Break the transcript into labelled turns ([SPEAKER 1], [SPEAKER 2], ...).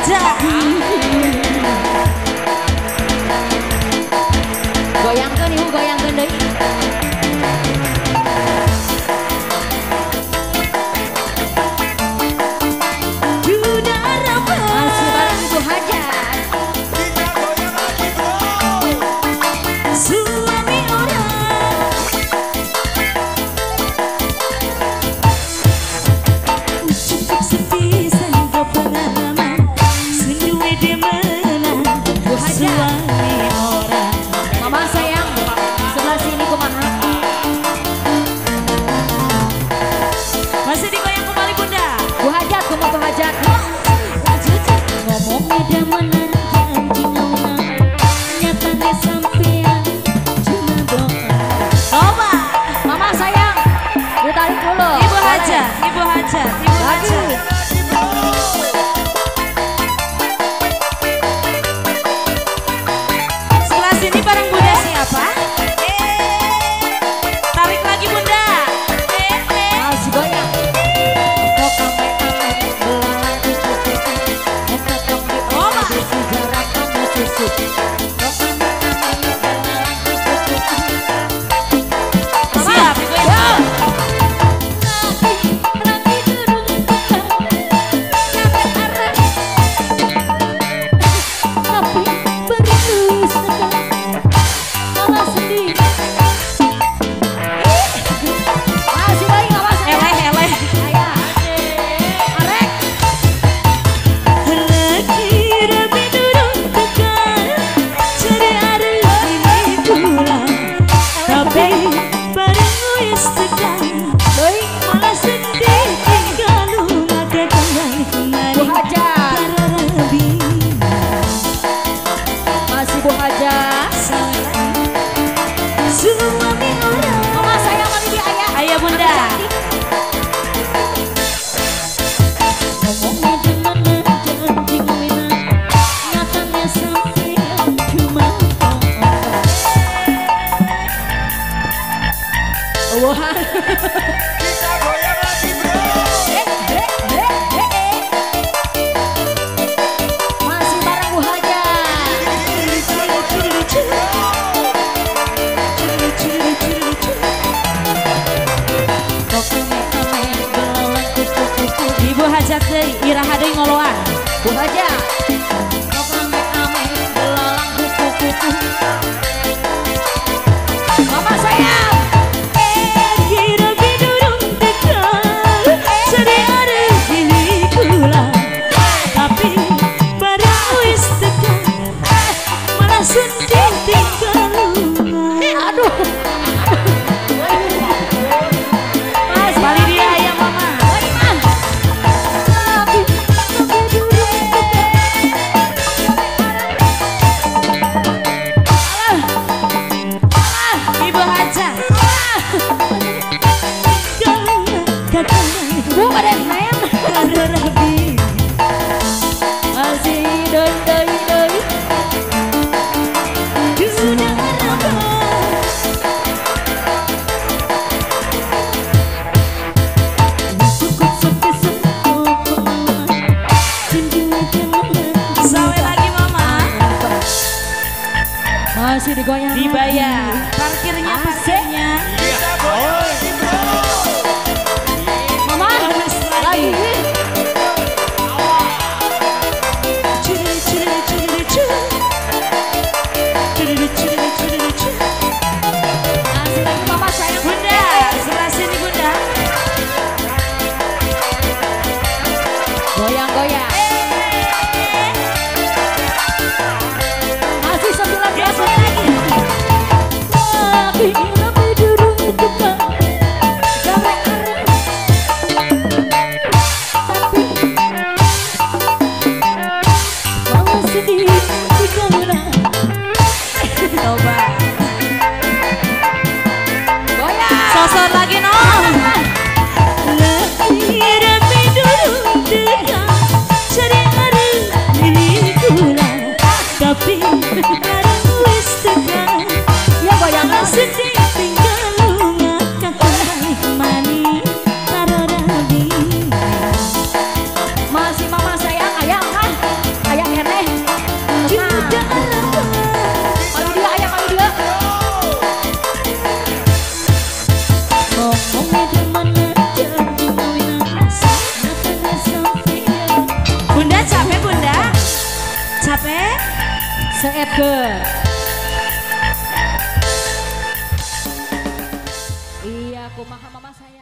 [SPEAKER 1] Hajat.
[SPEAKER 2] Goyangkeun ibu, goyangkeun deui. Masih bareng Ibu Hajat.
[SPEAKER 3] Kita goyang lagi bro.
[SPEAKER 1] Suami orang cukup sedih sehingga pengalaman senduwe demenan
[SPEAKER 2] Bu Hajat.
[SPEAKER 1] Suami orang.
[SPEAKER 2] Mama sayang, sebelah sini kumaha?
[SPEAKER 1] Masih digoyang kembali Bunda.
[SPEAKER 2] Bu Hajat, kumaha Bu Hajat?
[SPEAKER 4] Ngomongnya demenan janji ngomong, nyatane sampean cuma bohong.
[SPEAKER 1] Coba.
[SPEAKER 2] Mama sayang, ditarik dulu.
[SPEAKER 1] Ibu Hajat, Ibu Hajat, Ibu
[SPEAKER 2] Lagi.
[SPEAKER 1] Hajat.
[SPEAKER 3] Lagi bro.
[SPEAKER 1] Sebelah sini bareng Bunda siapa? Tarik lagi Bunda.
[SPEAKER 2] Masih goyang.
[SPEAKER 1] Siap, digoyang.
[SPEAKER 4] Tapi berus malah sedih.
[SPEAKER 2] Masih goyang, Mama sayang.
[SPEAKER 1] Eleh, eleh.
[SPEAKER 2] Ayah. Arek.
[SPEAKER 1] Lagi rabi durung tekan, cari arep ini pulang. Tapi bareng wis tekan,
[SPEAKER 2] Deui.
[SPEAKER 1] malah sedih tinggal lunga kembali
[SPEAKER 2] Bu Hajat.
[SPEAKER 1] karo rabi.
[SPEAKER 2] Masih Bu Hajat.
[SPEAKER 1] Suami orang.
[SPEAKER 2] Mama sayang mami di ayah.
[SPEAKER 1] Ayah Bunda.
[SPEAKER 4] Ngomongnya demenan janji ngomong, nyatane sampean cuma bohong.
[SPEAKER 2] Wah.
[SPEAKER 3] Kita goyang lagi bro.
[SPEAKER 2] Masih bareng Bu Hajat.
[SPEAKER 1] Ibu Hajat deui, iraha deui ngoloan.
[SPEAKER 2] Bu Hajat. Mama sayang.
[SPEAKER 1] Kira bidurung tekan, cari arep ini kula. Tapi bareng wis tekan, malah sedih tinggal lunga.
[SPEAKER 2] Aduh. Masih
[SPEAKER 1] Bali dia ayah mama.
[SPEAKER 2] Oi, mah.
[SPEAKER 1] Ibu Hajat.
[SPEAKER 2] Bu pada main.
[SPEAKER 1] Karo rabi.
[SPEAKER 2] Masih deui deui deui.
[SPEAKER 1] Duda raba.
[SPEAKER 4] Cukup sepi
[SPEAKER 1] Sawe lagi mama.
[SPEAKER 2] Masih digoyang.
[SPEAKER 1] Dibayar. Parkirnya, parkirnya.
[SPEAKER 3] Kita goyang lagi bro.
[SPEAKER 2] Mama
[SPEAKER 1] Bonus
[SPEAKER 2] lagi.
[SPEAKER 1] lagi.
[SPEAKER 4] Ciri ciri ciri ciri. Ciri ciri ciri ciri.
[SPEAKER 2] Masih lagi Mama sayang.
[SPEAKER 1] Bunda, sebelah sini Bunda.
[SPEAKER 2] Goyang-goyang. Masih 19 menit lagi.
[SPEAKER 4] Lagi rapi durung tekan, gawe arep. Tapi malah sedih tinggal lunga.
[SPEAKER 1] Coba.
[SPEAKER 2] Goyang.
[SPEAKER 1] Sosor lagi no. Lagi rapi durung tekan, cari arep ini kula. Tapi bareng wis tekan,
[SPEAKER 2] Ya goyang.
[SPEAKER 1] sedih tinggal lunga kembali mani karo rabi.
[SPEAKER 2] Masih Mama sayang ayah mah.
[SPEAKER 1] HP Seepke.
[SPEAKER 2] Iya, kumaha mama sayang.